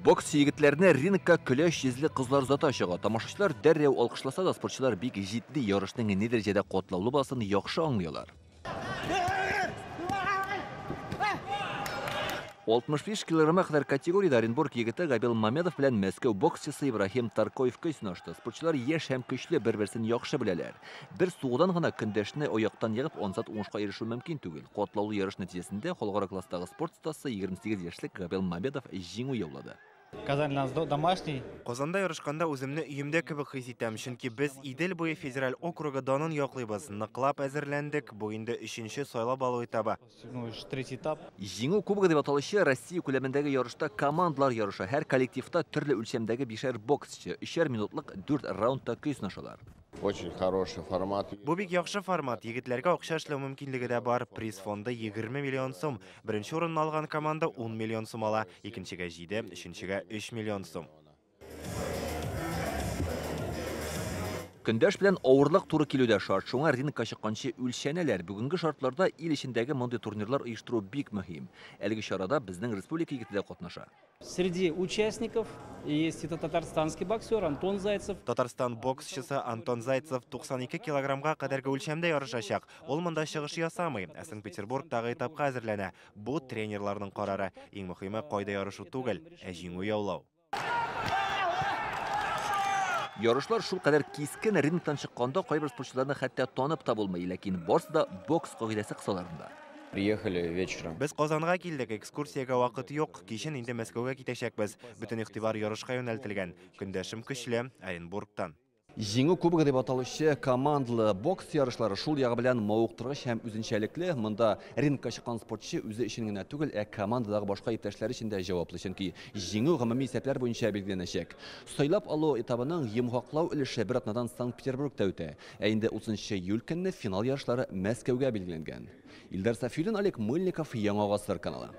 Боксчы егетләрне рингка көләч йөзле кызлар озата чыга. Тамашачылар дәррәү алкышласа да, спортчылар бик җитди, ярышның ни дәрәҗәдә катлаулы буласын яхшы аңлый алар. 65 килограммга кадәр категориядә Оренбург егете Габил Мамедов белән Мәскәү боксчысы Ибраһим Таркоев көч сынашты. Спортчылар яшь һәм көчле, бер-берсен яхшы беләләр. Бер сугудан гына көндәшне аяктан егып, ансат уңышка ирешү мөмкин түгел. Катлаулы ярыш нәтиҗәсендә халыкара класстагы спорт остасы 28 яшьлек Габил Мамедов җиңү яулады. Казань для нас домашний. Казанда ярышканда үземне өемдә кебек хис итәм, чөнки без Идел буе федераль округы данын яклыйбыз. Ныклап әзерләндек, бу инде өченче сайлап алу этабы. Ну, третий этап. Җиңү кубогы дип аталучы Россия күләмендәге ярышта командалар ярыша. Һәр коллективта төрле үлчәмдәге бишәр боксчы, өчәр минутлык 4 раундта көй сынашалар. Очень хороший формат. Бу бик яхшы формат. Егетләргә акча эшләү мөмкинлеге дә бар. Приз фонды 20 миллион сум. Беренче урынны алган команда 10 миллион сум ала, икенчегә 7, өченчегә 3 миллион сум. Көндәш белән авырлык туры килү дә шарт. Шуңа рингка чыкканчы үлчәнәләр. Бүгенге шартларда ил эчендәге мондый турнирлар оештыру бик мөһим. Әлеге чарада безнең республика егете дә катнаша. Среди участников есть это татарстанский боксер Антон Зайцев. Татарстан боксчысы Антон Зайцев 92 килограммга кадәрге үлчәмдә ярышачак. Ул монда чыгыш ясамый, ә Санкт-Петербургтагы этапка әзерләнә. Бу тренерларның карары. Иң мөһиме кайда ярышу түгел, ә җиңү яулау. Ярышлар шул кадәр кискен, рингтан чыкканда кайбер спортчыларны хәтта танып та булмый, ләкин барысы да бокс кагыйдәсе кысаларында. Приехали вечером. Без Казанга килдек, экскурсиягә вакыт юк. Кичен инде Мәскәүгә китәчәкбез. Бөтен игътибар ярышка юнәлтелгән. Көндәшем көчле, Оренбургтан. Җиңү кубогы дип аталучы командалы бокс ярышлары шул ягы белән мавыктыргыч һәм үзенчәлекле. Монда рингка чыккан спортчы үзе өчен генә түгел, ә командадагы башка иптәшләре өчен дә җаваплы, чөнки җиңү гомуми исәпләр буенча билгеләнәчәк. Сайлап алу этабының йомгаклау өлеше бер атнадан Санкт-Петербургта үтә. Ә инде 30 июль көнне финал ярышлары Мәскәүгә билгеләнгән. Илдар Сафиуллин, Олег Мыльников, Яңа Гасыр каналы.